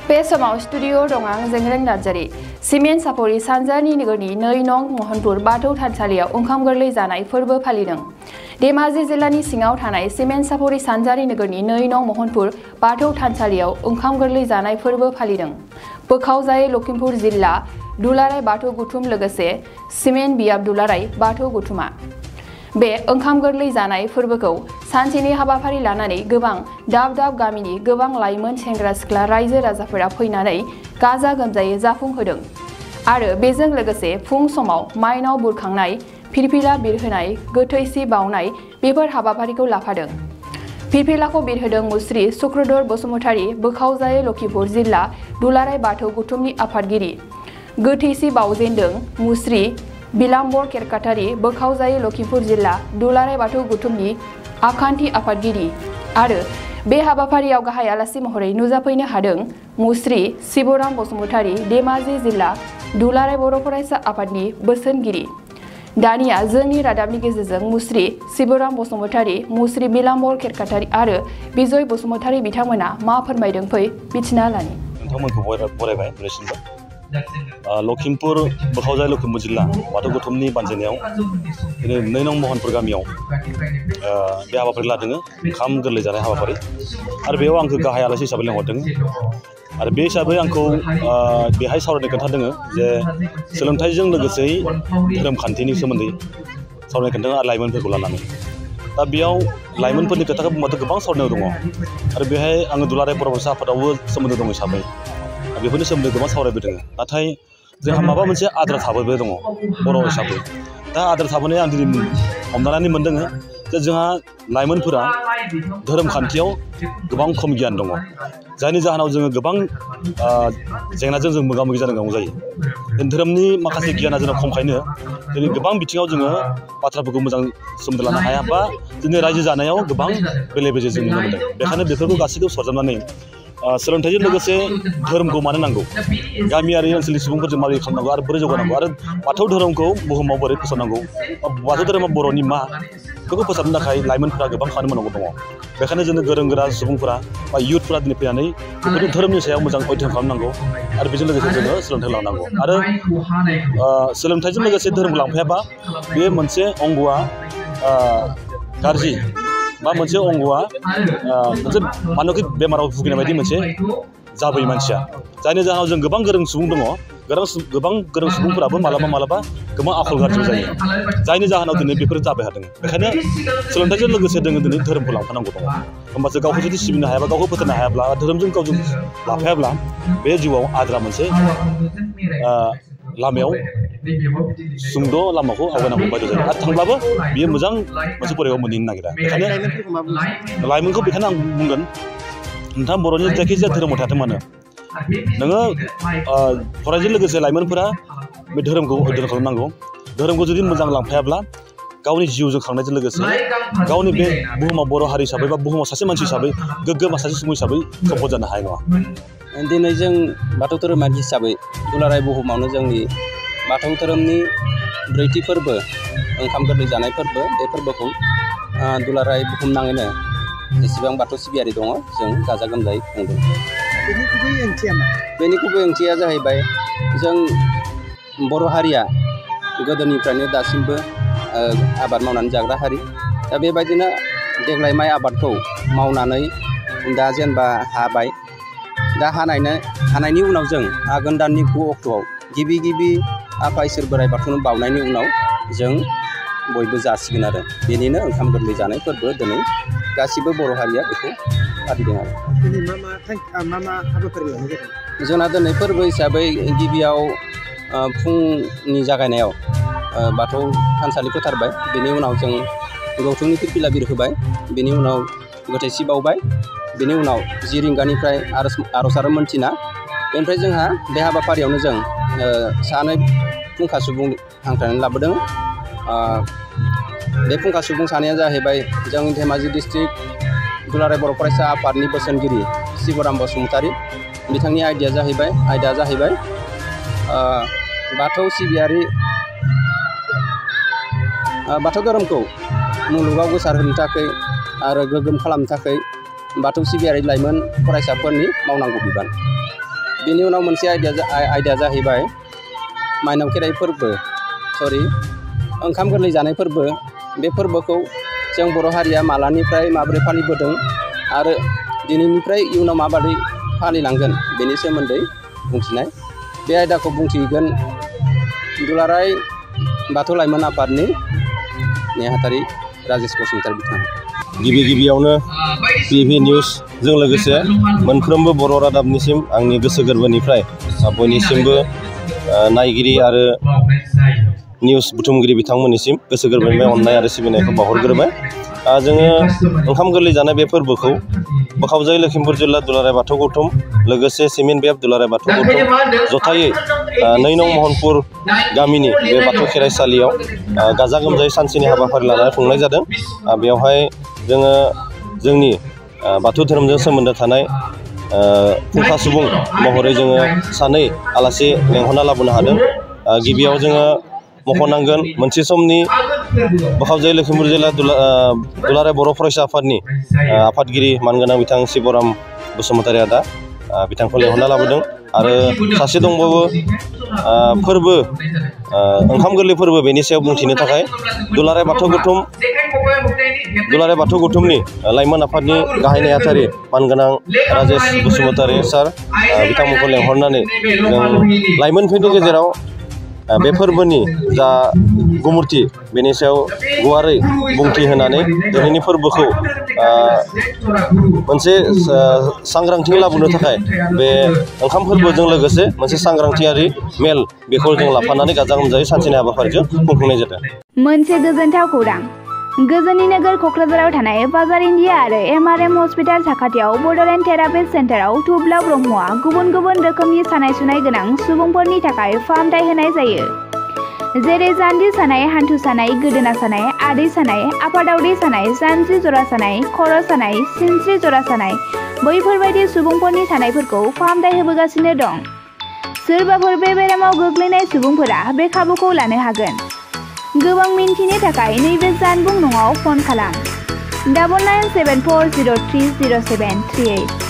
बे समाव स्टुडिअ दं आं जेंग्रें नार्जारी। सिमेन्ट सापरि सानजानि नोगोरनि 2 नं महनपुर बाथौ थानसालियाव ओंखाम गोरलै जानाय फोरबो फालिदों। धेमाजि जिल्लानि सिङाव थानाय सिमेन्ट सापरि सानजानि नोगोरनि 2 नं महनपुर बाथौ थानसालियाव ओंखाम गोरलै जानाय फोरबो फालिदों। बोखावजायै लखिमपुर जिल्ला दुलाराय बाथौ गुथुम लोगोसे सिमेन्ट बियाब दुलाराय बाथौ गुथुमा। बे ओंखाम गोरलै जानाय फोरबोखौ सानसेनि हाबाफारि लानानै गोबां दाब दाब गामिनि गोबां लाइमोन सेंग्रा सिख्ला रायजो राजाफोरा फैनानै गाजा गोमजायै जाफुंहोदों आरो बेजों लोगोसे फुं समाव माइनाव बुरखांनाय, फिरफिला बिरहोनाय, गोथैसि बावनाय बेफोर हाबाफारिखौ लाफादों। फिरफिलाखौ बिरहोदों मुस्रि सुक्रधर बसुमतारी, बोखावजायै लखिमपुर जिल्ला दुलाराय बाथौ गुथुमनि आफादगिरि। गोथैसि बावजेनदों मुस्रि बिलाम्बर केरकाटारि, बोखावजायै लखिमपुर जिल्ला दुलाराय बाथौ गुथुमनि आखान्थि आफादगिरि आरो बे हाबाफारियाव गाहाय आलासि महरै नुजाफैनो हादों मुस्रि शिबराम बसुमतारी, धेमाजि जिल्ला दुलाराय बर' फरायसा आफादनि बोसोनगिरि। दानिया जोंनि रादाबनि गेजेरजों मुस्रि शिबराम बसुमतारी, मुस्रि बिलाम्बर केरकाटारि आरो बिजय बसुमतारी बिथांमोना मा फोरमायदों फै मिथिना लानि। नोंथांमोनखौ बरायबाय लखिमपुर बोखावजायै लखिमपुर जिल्ला बाथौ गुथुमनि बानजायनायाव 2 नं महनपुर गामियाव बे हाबाफारि लादों ओंखाम गोरलै जानाय हाबाफारि आरो बेयाव आंखौ गाहाय आलासि हिसाबै लेंहरदों आरो बे हिसाबै आंखौ बेहाय सावरायनो खोन्थादों जे सोलोंथाइजों लोगोसे धोरोम खान्थिनि सोमोन्दै सावरायनो खोन्थादों आरो लाइमोनफोरखौ लानानै। दा बेयाव लाइमोनफोरनि खोथाखौ बुंबाथ' गोबां सावरायनांगौ दङ आरो बेहाय आङो दुलाराय बर' फरायसा आफादावबो सोमोन्दो दं हिसाबै बेफोरनि सोमोन्दै गोबां सावरायबोदों। नाथाय जोंहा माबा मोनसे आद्रा थाबोबाय दङ बर' हिसाबै। दा आद्रा थाबोनाय आं दिनै हमदांनानै मोनदों जे जोंहा लाइमोनफोरा धोरोम खान्थियाव गोबां खम गियान दङ, जायनि जाहोनाव जोङो गोबां जेंनाजों जों मोगा मोगि जानो गोनां जायो। धोरोमनि माखासे गियाना जोंनाव खमखायनो दिनै गोबां बिथिङाव जोङो बाथ्राफोरखौ मोजां सोमोन्दो लानो हाया बा जोंनि रायजो जानायाव गोबां बेले बेजे जों नुनो मोनदों। बेखायनो बेफोरखौ गासैखौबो सरजाबनानै सोलोंथाइजों लोगोसे धोरोमखौ मानो नांगौ, गामियारि ओनसोलनि सुबुंफोरजों माबोरै खालामनांगौ आरो बोरै जौगानांगौ आरो बाथौ धोरोमखौ बुहुमाव बोरै फोसावनांगौ, बाथौ धोरोमा बर'नि मा बेखौ फोसाबनो थाखाय लाइमोनफोरा गोबां खामानि मावनांगौ दङ। बेखायनो जोंनो गोरों गोरा सुबुंफोरा बा इयुथफोरा दिनै फैनानै बेफोरनि धोरोमनि सायाव मोजां अध्ययन खालामनांगौ आरो बेजों लोगोसे जोङो सोलोंथाइ लानांगौ आरो सोलोंथाइजों लोगोसे धोरोमखौ लांफायाबा बे मोनसे अंगआ गाज्रि बा मोनसे अंगआ मोनसे मानसिक बेमाराव भुगिनाय बायदि मोनसे जाबोयो मानसिया, जायनि जाहोनाव जों गोबां गोरों सुबुं दङ, गोबां गोरों सुबुंफोराबो मालाबा गोबां आखल गाज्रि जायो, जायनि जाहोनाव दिनै बेफोर जाबाय थादों। बेखायनो सोलोंथाइजों लोगोसे जोङो दिनै धोरोमखौ लांफानांगौ दङ। होमबासो गावखौ जुदि सिबिनो हायाबा, गावखौ फोथायनो हायाब्ला, धोरोमजों गावजों लाफायाब्ला बे जिउआव आद्रा मोनसे लामायाव सुंद' लामाखौ आवगायनांगौ बायद' जायो आरो थांब्लाबो बियो मोजां मोनसे फरियाव मोनहैनो नागिरा। बेखायनो लाइमोनखौ बेखायनो आं बुंगोन, नोंथाङा बर'नि जायखिजाया धोरोमाव थाथों मानो, नोङो फरायनायजों लोगोसे लाइमोनफोरा बे धोरोमखौ अध्ययन खालामनांगौ। धोरोमखौ जुदि मोजां लांफायाब्ला गावनि जिउजों खांनायजों लोगोसे गावनि बे बुहुमाव बर' हारि हिसाबै बा बुहुमाव सासे मानसि हिसाबै गोग्गो सासे सुबुं हिसाबै सम्पद जानो हानाय नङा। दिनै जों बाथौ धोरोमारि हिसाबै दुलाराय बुहुमावनो जोंनि बाथौ धोरोमनि 4थि फोरबो ओंखाम गोरलै जानाय फोरबो, बे फोरबोखौ दुलाराय बुहुमनाङैनो जेसेबां बाथौ सिबियारि दङ जों गाजा गोमजायै खुंदों। बेनि गुबै ओंथिया मा? बेनि गुबै ओंथिया जाहैबाय जों बर' हारिया गोदोनिफ्रायनो दासिमबो आबाद मावनानै जाग्रा हारि। दा बेबायदिनो देग्लाय माइ आबादखौ मावनानै दा जेनेबा हाबाय, दा हानायनि उनाव जों आघोन दाननि 9 अक्ट'आव गिबि आफा इसोर बोराइ बाथौनो बावनायनि उनाव जों बयबो जासिगोन आरो बेनिनो ओंखाम गोरलै जानाय फोरबो दिनै गासिबो बर' हारिया बेखौ फालिदों आरो। दिनै मा मा हाबाफारि लानाय जादों? जोंना दिनै फोरबो हिसाबै गिबियाव फुंनि जागायनायाव बाथौ थानसालि फोथारबाय, बेनि उनाव जों गौथुमनि फिरफिला बिरहोबाय, बेनि उनाव गोथैसि बावबाय, बेनि उनाव 10 रिंगानिफ्राय आर'ज आरो मोनथिना, बेनिफ्राय जोंहा बे हाबाफारियावनो जों सानै फुंखा सुबुं हांख्रायनानै लाबोदों। बे फुंखा सुबुं सानैया जाहैबाय जोंनि धेमाजि डिस्ट्रिक्ट दुलाराय बर' फरायसा आफादनि बोसोनगिरि शिबराम बसुमतारी, बिथांनि आयदाया जाहैबाय बाथौ सिबियारि बाथौ धोरोमखौ मुलुगाव गोसारहोनो थाखाय आरो गोग्गोम खालामनो थाखाय बाथौ सिबियारि लाइमोन फरायसाफोरनि मावनांगौ बिबान। बेनि उनाव मोनसे आयदाया जाहैबाय माइनाव खेराइ फोरबो ओंखाम गोरलै जानाय फोरबो। बे फोरबोखौ जों बर' हारिया मालानिफ्राय माबोरै फालिबोदों आरो दिनैनिफ्राय इयुनाव माबायदि फालिलांगोन बेनि सोमोन्दै बुंथिनाय। बे आयदाखौ बुंथिगोन दुलाराय बाथौ लाइमोन आफादनि नेहाथारि राजेश बसुमतारी बिथां। गिबियावनो PV निउसजों लोगोसे मोनफ्रोमबो बर' रादाबनिसिम आंनि गोसो गोरबोनिफ्राय बयनिसिमबो नायगिरि आरो निउस बुथुमगिरि बिथांमोननिसिम गोसो गोरबोनिफ्राय अननाय आरो सिबिनायखौ बावहरग्रोबाय। जोङो ओंखाम गोरलै जानाय बे फोरबोखौ बोखावजाय लखिमपुर जिल्ला दुलाराय बाथौ गौथुम लोगोसे सिमेन्ट बेब दुलाराय बाथौ गौथुम जथायै 2 नं महनपुर गामिनि बे बाथौ खेराइसालियाव गाजा गोमजायै सानसेनि हाबाफारि लानानै खुंनाय जादों। बेवहाय जोङो जोंनि बाथौ धोरोमजों सोमोन्दो थानाय फुंखा सुबुं महरै जोङो 2 आलासि लेंहरना लाबोनो हादों। गिबियाव जोङो मख'नांगोन मोनसे समनि बोखावजाय लखिमपुर जिल्ला दुलाराय बर' फरायसा आफादनि आफादगिरि मानगोनां बिथां शिबराम बसुमतारी आदा बिथांखौ लेंहरना लाबोदों। आरो सासे दंबावो फोरबो ओंखाम गोरलै फोरबो बेनि सायाव बुंथिनो थाखाय दुलाराय बाथौ गौथुमनि लाइमोन आफादनि गाहाय नेहाथारि मानगोनां राजेश बसुमतारी सार बिथांमोनखौ लेंहरनानै जों लाइमोनफोरनि गेजेराव बे फोरबोनि जा गुमुरथि बेनि सायाव गुवारै बुंथि होनानै दिनैनि फोरबोखौ मोनसे सांग्रांथि लाबोनो थाखाय बे ओंखाम फोरबोजों लोगोसे मोनसे सांग्रांथियारि मेल बेखौ जों लाफानानै गाजा गोमजायै सानसेनि हाबाफारिजों खुंफुंनाय जादों। मोनसे गोजोनथाव खौरां। गोजोननि नोगोर क'क्राझाराव थानाय बाजार इन्डिया आरो MRM हस्पिटाल साखाथियाव बड'लेण्ड थेरापि सेन्टाराव थुब्ला ब्रह्मआ गुबुन गुबुन रोखोमनि सानाय सुनाय गोनां सुबुंफोरनि थाखाय फाहामथाय होनाय जायो। जेरै जान्जि सानाय, हान्थु सानाय, गोदोना सानाय, आदै सानाय, आफादावदै सानाय, जानजि जरा सानाय, खर' सानाय, सिनस्रि जरा सानाय बैफोरबायदि सुबुंफोरनि सानायफोरखौ फाहामथाय होबोगासिनो दं। सोरबाफोर बे बेरामाव गोग्लैनाय सुबुंफोरा बे खाबुखौ लानो हागोन। गोबां मिन्थिनो थाखाय नैबे जानबुं नङाव फन खालाम 9974030738।